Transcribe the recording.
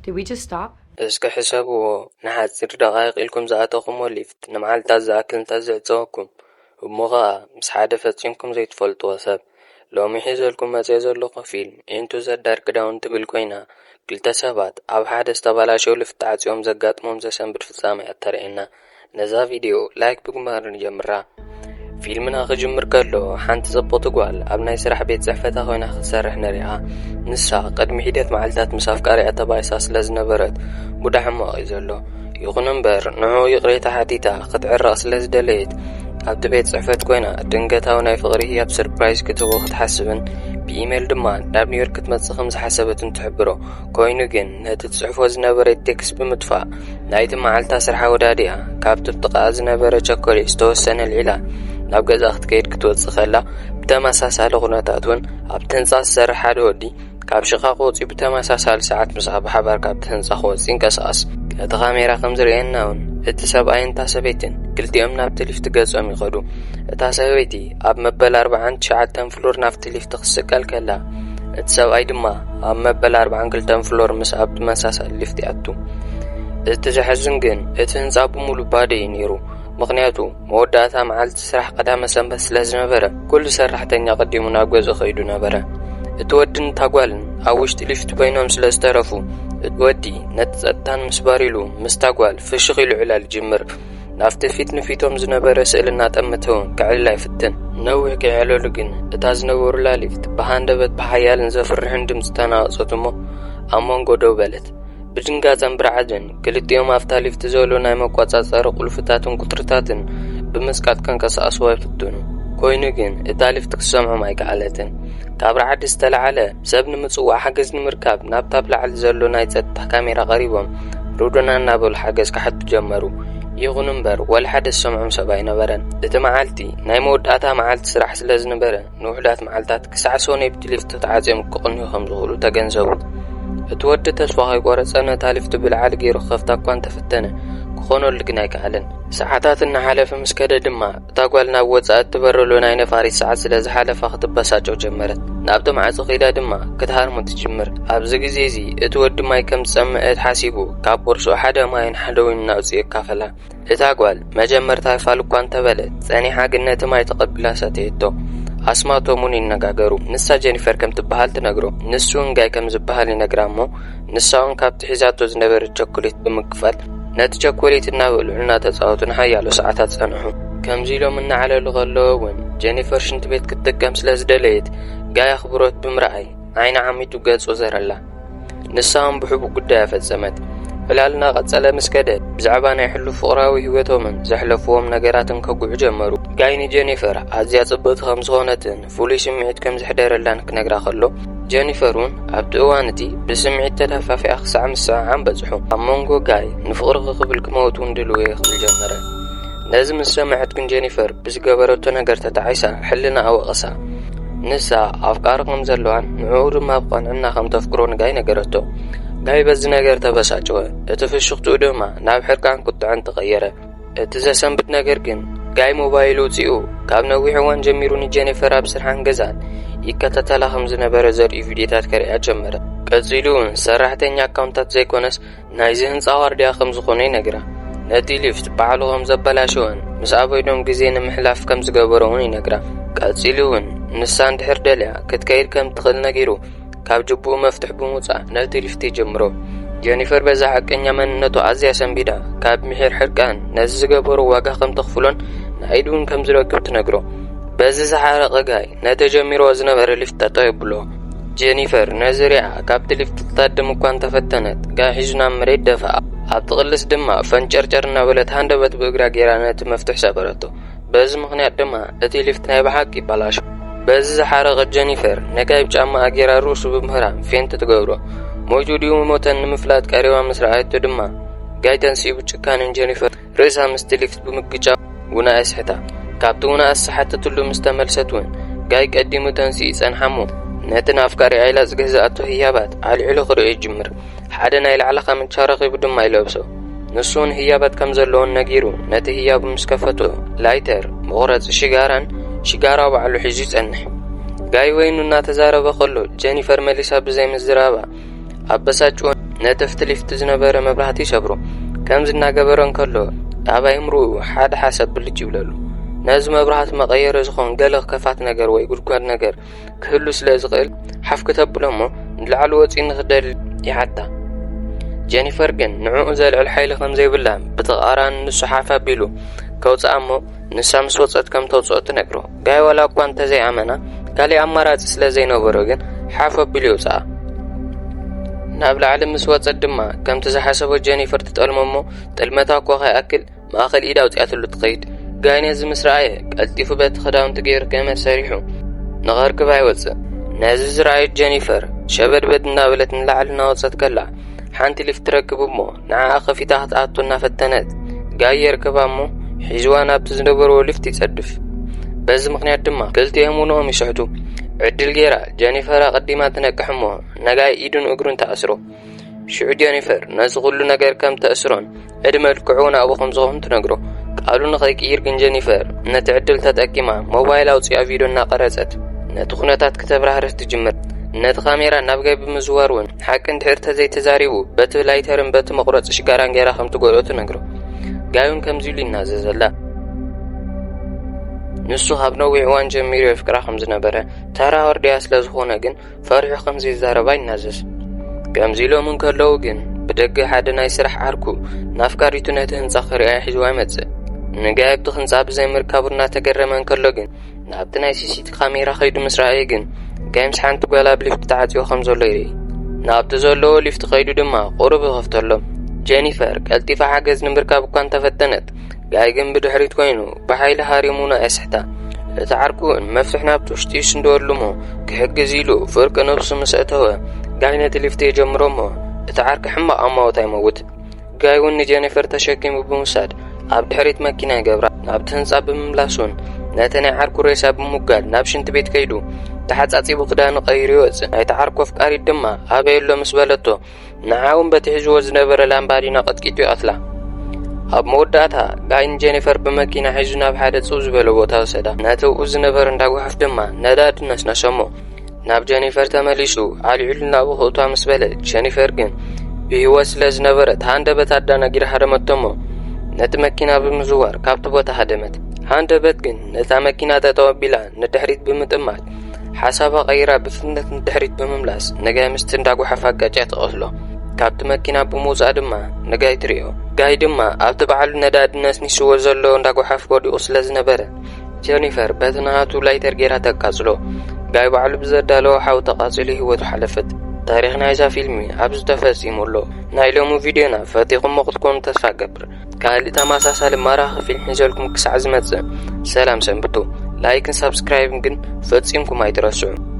Did we just stop? እስኪ ሕሰብዎ፣ ንሓጺር ደቓይቕ ኢልኩም ዝኣተኹሞ ሊፍት፣ ንመዓልታት ዝኣክል እንተዝዕጸወኩም፣ እሞ ኸኣ ምስ ሓደ ፈጺምኩም ዘይትፈልጥዎ ሰብ። ሎሚ ሒዘልኩም መጽየ ዘለኹ ፊልም ኢንቱ ዘ ዳርክ ዳውን ትብል ኮይና፣ ክልተ ሰባት ኣብ ሓደ ዝተባላሸው ሊፍት ተዓጽዮም ዘጋጥሞም ዘሰንብድ ፍጻመ እያ እተርእየና። ነዛ ቪድዮ ላይክ ብምግባር ንጀምራ። ፊልምና ክጅምር ከሎ፣ ሓንቲ ጽብቕቲ ጓል ኣብ ናይ ስራሕ ቤት ጽሕፈታ ኮይና ክትሰርሕ ንሪኣ። ንሳ ቅድሚ ሒደት መዓልታት ምስ ኣፍቃሪኣ ተባኢሳ ስለ ዝነበረት፣ ቡዳ ሕማቕ እዩ ዘሎ። ይኹን እምበር፣ ንዕኡ ይቕሬታ ሓቲታ ክትዕረቕ ስለ ዝደለየት፣ ኣብቲ ቤት ጽሕፈት ኮይና ድንገታዊ ናይ ፍቕሪ ህያብ ስርፕራይዝ ክትህቦ ክትሓስብን ብኢሜል ድማ ናብ ኒውዮርክ ክትመጽእ ከም ዝሓሰበትን ትሕብሮ። ኮይኑ ግን፣ ነቲ ትጽሕፎ ዝነበረት ቴክስት ብምጥፋእ፣ ናይቲ መዓልታ ስራሕ ወዳዲኣ ካብቲ ጥቓኣ ዝነበረ ቸኮሌት ዝተወሰነ ኣልዒላ ናብ ገዛ ክትከይድ ክትወጽእ ከላ፣ ብተመሳሳሊ ኩነታት እውን ኣብቲ ህንጻ ዝሰርሕ ሓደ ወዲ ካብ ሽቓቕ ወጺኡ ብተመሳሳሊ ሰዓት ምስኣ ብሓባር ካብቲ ህንጻ ክወጽእ ይንቀሳቐስ። እቲ ካሜራ ከም ዝርእየና እውን፣ እቲ ሰብኣይን እታ ሰበይትን ክልቲኦም ናብቲ ሊፍት ገጾም ይኸዱ። እታ ሰበይቲ ኣብ መበል ኣርባዓን ትሽዓተን ፍሎር ናብቲ ሊፍት ክትስቀል ከላ፣ እቲ ሰብኣይ ድማ ኣብ መበል ኣርባዓን ክልተን ፍሎር ምስ ኣብ ተመሳሳሊ ሊፍት ይኣቱ። እቲ ዘሕዝን ግን፣ እቲ ህንጻ ብምሉእ ባዶ እዩ ነይሩ። ምኽንያቱ፣ መወዳእታ መዓልቲ ስራሕ ቀዳመ ሰንበት ስለ ዝነበረ፣ ኩሉ ሰራሕተኛ ቀዲሙ ናብ ገዝኡ ከይዱ ነበረ። እቲ ወድን እታ ጓልን ኣብ ውሽጢ ሊፍት ኮይኖም ስለ ዝተረፉ፣ እቲ ወዲ ነቲ ጸጥታ ንምስባር ኢሉ ምስታ ጓል ፍሽኽ ኢሉ ዕላል ይጅምር። ናብቲ ፊት ንፊቶም ዝነበረ ስእሊ እናጠመተ እውን ከዕልላ ይፍትን። ነዊሕ ከይዕለሉ ግን፣ እታ ዝነበሩላ ሊፍት ብሃንደበት ብሓያልን ዘፍርሕን ድምጺ ተናወጸት እሞ፣ ኣብ መንጎ ደው በለት። ብድንጋጸን ብርዓድን፣ ክልቲኦም ኣብታ ሊፍት ዘሎ ናይ መቆጻጸሪ ቁልፍታትን ቁጽርታትን ብምጽቃጥ ከንቀሳቕስዋ ይፍትኑ። ኮይኑ ግን፣ እታ ሊፍት ክትሰምዖም ኣይከኣለትን። ካብ ርዓዲ ዝተለዓለ፣ ሰብ ንምጽዋዕ ሓገዝ ንምርካብ ናብታ ኣብ ላዕሊ ዘሎ ናይ ጸጥታ ካሜራ ቀሪቦም፣ ርዱና እናበሉ ሓገዝ ክሓቱ ጀመሩ። ይኹን እምበር፣ ወላ ሓደ ዝሰምዖም ሰብ ኣይነበረን። እቲ መዓልቲ ናይ መወዳእታ መዓልቲ ስራሕ ስለ ዝነበረ፣ ንውሑዳት መዓልታት ክሳዕ ሶነይ ብቲ ሊፍት ተዓጽዮም ክቕንዩ ከም ዝኽእሉ ተገንዘቡ። እቲ ወዲ ተስፋ ከይቆረጸ ነታ ሊፍት ብልዓሊ ገይሩ ክኸፍታ እኳ እንተፈተነ፣ ክኾነሉ ግን ኣይከኣለን። ሰዓታት እናሓለፈ ምስ ከደ ድማ፣ እታ ጓል ናብ ወጻኢ እትበረሉ ናይ ነፋሪት ሰዓት ስለ ዝሓለፋ ክትበሳጨው ጀመረት። ናብቲ ማዕጾ ከይዳ ድማ ክትሃርሞ ትጅምር። ኣብዚ ግዜ እዚ እቲ ወዲ ማይ ከም ዝጸምአ ሓሲቡ፣ ካብ ቦርስኡ ሓደ ማይን ሓደ ወይንን ኣውጺኡ የካፈላ። እታ ጓል መጀመርታ ይፋል እኳ እንተበለት፣ ጸኒሓ ግን ነቲ ማይ ተቐቢላ ሰተየቶ። ኣስማቶም እውን ይነጋገሩ። ንሳ ጀኒፈር ከም ትበሃል ትነግሮ። ንሱ እውን ጋይ ከም ዝበሃል ይነግራ እሞ፣ ንሳ እውን ካብቲ ሒዛቶ ዝነበረት ቸኮሌት ብምክፋል፣ ነቲ ቸኮሌት እናበልዑ እናተጻወቱ ንሓያሎ ሰዓታት ጸንሑ። ከምዚ ኢሎም እናዕለሉ ከለዉ እውን፣ ጀኒፈር ሽንቲ ቤት ክትጥቀም ስለ ዝደለየት፣ ጋይ ኣኽብሮት ብምርኣይ ዓይና ዓሚቱ ገጹ ዘረላ። ንሳ እውን ብሕቡእ ጉዳያ ፈጸመት። ዕላልና ቀጸለ ምስ ከደ፣ ብዛዕባ ናይ ሕሉፍ ፍቕራዊ ህይወቶምን ዘሕለፍዎም ነገራትን ከጉዑ ጀመሩ። ጋይ ንጀኒፈር ኣዝያ ጽብቕቲ ከም ዝኾነትን ፍሉይ ስምዒት ከም ዘሕደረላን ክነግራ ከሎ፣ ጀኒፈር እውን ኣብቲ እዋን እቲ ብስምዒት ተደፋፊኣ ክሳዕ ምስዕዓም በጽሑ። ኣብ መንጎ ጋይ ንፍቕርኺ ክብል ክመውት እውን ድልው እየ ክብል ጀመረ። ነዚ ምስ ሰምዐት ግን ጀኒፈር ብዝገበረቶ ነገር ተጣዒሳ ሕልናኣ ወቐሳ። ንሳ ኣፍቃሪ ከም ዘለዋን ንዕኡ ድማ ብቐንዕና ከም ተፍቅሮ ንጋይ ነገረቶ። ጋይ በዚ ነገር ተበሳጨወ። እቲ ፍሽኽትኡ ድማ ናብ ሕርቃን ቁጥዐን ተቐየረ። እቲ ዘሰንብድ ነገር ግን፣ ጋይ ሞባይሉ ውጺኡ ካብ ነዊሕ እዋን ጀሚሩ ንጀኒፈር ኣብ ስርሓን ገዛን ይከታተላ ከም ዝነበረ ዘርእዩ ቪድዮታት ከርእያ ጀመረ። ቀጺሉ እውን ሰራሕተኛ ኣካውንታት ዘይኮነስ ናይዚ ህንጻ ዋርድያ ከም ዝኾነ ይነግራ። ነቲ ሊፍት ባዕሉ ከም ዘበላሸወን ምስ ኣበይዶም ግዜ ንምሕላፍ ከም ዝገበሮ እውን ይነግራ። ቀጺሉ እውን ንሳ እንድሕር ደልያ ክትከይድ ከም ትኽእል ነጊሩ፣ ካብ ጅቡኡ መፍትሕ ብምውጻእ ነቲ ሊፍት ይጅምሮ። ጀኒፈር በዛ ሓቀኛ መንነቱ ኣዝያ ሰንቢዳ፣ ካብ ምሒር ሕርቃን ነዚ ዝገበሮ ዋጋ ከም ተኽፍሎን ንኣይድ እውን ከም ዝረክብ ትነግሮ። በዚ ዝሓረቐ ጋይ ነቲ ጀሚርዎ ዝነበረ ሊፍት ጠጠው የብሎ። ጀኒፈር ነዚ ሪኣ ካብቲ ሊፍት ክትሃድም እኳ እንተፈተነት፣ ጋይ ሒዙ ናብ መሬት ደፍኣ። ኣብቲ ቅልስ ድማ ፈንጨርጨር እናበለት ሃንደበት ብእግራ ገይራ ነቲ መፍትሕ ሰበረቶ። በዚ ምኽንያት ድማ እቲ ሊፍት ናይ ብሓቂ ይበላሾ። በዚ ዝሓረቐት ጀኒፈር፣ ንጋይ ብጫማኣ ገይራ ርእሱ ብምህራም ፌንት ትገብሮ። ሞይቱ ድዩ ሞተን ንምፍላጥ ቀሪባ ምስ ረኣየቶ ድማ፣ ጋይ ተንሲኡ ብጭካነ ንጀኒፈር ርእሳ ምስቲ ሊፍት ብምግጫው ውናኣ የስሕታ። ካብቲ ውናኣ ዝሰሓተትሉ ምስ ተመልሰት እውን፣ ጋይ ቀዲሙ ተንሲኡ ይጸንሓ እሞ፣ ነቲ ንኣፍቃሪኣ ኢላ ዝገዝኣቶ ህያባት ኣልዒሉ ክርእዮ ይጅምር። ሓደ ናይ ላዕሊ ካምቻ ረኺቡ ድማ ይለብሶ። ንሱ እውን ህያባት ከም ዘለዎን ነጊሩ፣ ነቲ ህያቡ ምስ ከፈቶ፣ ላይተር፣ መቑረጺ ሽጋራን ሽጋራ ባዕሉ ሒዙ ይጸንሕ። ጋይ ወይኑ እናተዛረበ ከሎ፣ ጀኒፈር መሊሳ ብዘይ ምዝራባ ኣበሳጭወን። ነቲ ኣብቲ ሊፍት ዝነበረ መብራህቲ ይሰብሮ። ከምዚ እናገበረ እንከሎ ኣብ ኣእምርኡ ሓደ ሓሳብ ብልጭ ይብለሉ። ነዚ መብራህቲ መቐየሪ ዝኾን ገለ ክኸፋት ነገር ወይ ጉድጓድ ነገር ክህሉ ስለ ዝኽእል ሓፍ ክተብሎ እሞ ንላዕሊ ወፂኡ ንኽደል ይሓታ። ጀኒፈር ግን ንዕኡ ዘልዕል ሓይሊ ከም ዘይብላ ብተቓራኒ ንሱ ሓፍ ኣቢሉ ከውፅኣ እሞ ንሳ ምስ ወፀት ከም ተውፅኦ ትነግሮ። ጋይ ዋላ እኳ እንተዘይኣመና ካሊእ ኣማራፂ ስለ ዘይነበሮ ግን ሓፍ ኣቢሉ የውፅኣ። ናብ ላዕሊ ምስ ወፀት ድማ ከምቲ ዝሓሰቦ ጀኒፈር ትጠልሞ እሞ ጥልመታ እኳ ከይኣክል ማእኸል ኢድ ኣውፂኣትሉ ትኸይድ። ጋይ ነዚ ምስ ረኣየ ቀልጢፉ በቲ ክዳውንቲ ገይሩ ገመድ ሰሪሑ ንኸርክባ ይወፅእ። ነዚ ዝረኣየት ጀኒፈር ሸበድበድ እናበለት ንላዕሊ እናወፀት ከላ ሓንቲ ሊፍት ትረክብ እሞ ንዓኣ ከፊታ ክትኣቱ እናፈተነት ጋይ የርክባ እሞ ሒዝዋ ናብቲ ዝነበርዎ ሊፍት ይፀድፍ። በዚ ምኽንያት ድማ ክልቲኦም ውንኦም ይስሕቱ። ዕድል ገይራ ጀኒፈር ኣቐዲማ ትነቅሕ እሞ ነጋይ ኢዱን እግሩን ተኣስሮ። ሽዑ ጀኒፈር ነዚ ኩሉ ነገር ከም ተእስሮን ዕድመ ልክዑ ናብኡ ከም ዝኾን ትነግሮ። ቃሉ ንኸይቅይር ግን ጀኒፈር ነቲ ዕድል ተጠቂማ ሞባይል ኣውፂኣ ቪድዮ እናቐረፀት ነቲ ኩነታት ክተብራህርህ ትጅምር። ነቲ ካሜራ ናብ ጋይ ብምዝዋር እውን ሓቂ እንድሕር ተዘይተዛሪቡ በቲ ላይተርን በቲ መቑረፂ ሽጋራን ገይራ ከም ትጎድኦ ትነግሮ። ጋይ እውን ከምዚ ኢሉ ይናዘዘላ። ንሱ ካብ ነዊሕ እዋን ጀሚሩ የፍቅራ ከም ዝነበረ ተራ ወርድያ ስለ ዝኾነ ግን ፈሪሑ ከም ዘይዛረባ ይናዘዝ። ከምዚ ኢሎም እንከለዉ ግን ብደገ ሓደ ናይ ስራሕ ዓርኩ ንኣፍቃሪቱ ነቲ ህንጻ ክርእያ ሒዝዋ ይመጽእ። ንጋይ ኣብቲ ህንጻ ብዘይ ምርካቡ እናተገረመ እንከሎ ግን ናብቲ ናይ ሲሲቲ ካሜራ ከይዱ ምስ ረኣየ ግን ጋይ ምስ ሓንቲ ጓል ኣብ ሊፍት ተዓጽዮ ከም ዘሎ ይርኢ። ናብቲ ዘለዎ ሊፍት ከይዱ ድማ ቁሩብ ይኸፍተሎም። ጀኒፈር ቀልጢፋ ሓገዝ ንምርካብ እኳ እንተፈተነት ጋይ ግን ብድሕሪት ኮይኑ ብሓይሊ ሃሪሙ ንኣ የስሕታ። እቲ ዓርኩ እውን መፍትሕ ናብቲ ውሽጢ ይስንደወሉ እሞ ክሕግዝ ኢሉ ፍርቂ ነብሱ ምስ ኣእተወ ጋይ ነቲ ሊፍት የጀምሮ እሞ እቲ ዓርኪ ሕማቕ ኣማውታ ይመውት። ጋይ እውን ንጀኒፈር ተሸኪሙ ብምውሳድ ኣብ ድሕሪት መኪና ይገብራ። ናብቲ ህንጻ ብምምላስ እውን ነቲ ናይ ዓርኩ ሬሳ ብምውጋድ ናብ ሽንቲ ቤት ከይዱ ተሓጻጺቡ ክዳኑ ቀይሩ ይወጽእ። ናይቲ ዓርኩ ኣፍቃሪት ድማ ኣበይ ኣሎ ምስ በለቶ ንዓ እውን በቲ ሒዝዎ ዝነበረ ላምባዲና ቀጥቂጡ ይቐትላ። ኣብ መወዳእታ ጋይ ንጀኒፈር ብመኪና ሒዙ ናብ ሓደ ጽው ዝበለ ቦታ ወሰዳ። ነቲ ኣብኡ ዝነበረ እንዳ ጓሓፍ ድማ ነዳዲ ነስነሰሞ። ናብ ጀኒፈር ተመሊሱ ኣልዒሉ ናብኡ ክእትዋ ምስ በለ ጀኒፈር ግን ብህይወት ስለ ዝነበረት ሃንደበት ኣዳናጊራ ሃረመቶሞ። ነቲ መኪና ብምዝዋር ካብቲ ቦታ ሃደመት። ሃንደበት ግን ነታ መኪና ጠጠው ኣቢላ ንድሕሪት ብምጥማት ሓሳባ ቀይራ ብፍጥነት ንድሕሪት ብምምላስ ነጋይ ምስቲ እንዳ ጓሓፍ ኣጋጭያ ትቐትሎ። ካብቲ መኪና ብምውጻእ ድማ ነጋይ ትሪኦ። ጋይ ድማ ኣብቲ ባዕሉ ነዳዲ ነስኒስዎ ዘሎ እንዳ ጓሓፍ ወዲቑ ስለ ዝነበረ ጀኒፈር በቲ ናቱ ላይተር ጌራ ተቃጽሎ። ጋይ ባዕሉ ብዘዳለዎ ሓዊ ተቃጺሉ ህይወቱ ሓለፈት። ታሪኽ ናይዛ ፊልሚ ኣብዚ ተፈጺሙ ኣሎ። ናይ ሎሚ ቪድዮና ፈቲኹሞ ክትኮኑ ተስፋ እገብር። ካልእ ተመሳሳሊ ማራኺ ፊልም ሒዘልኩም ክሳዕ ዝመጽእ ሰላም ሰንብቱ። ላይክን ሳብስክራይብን ግን ፈጺምኩም ኣይትረስዑ።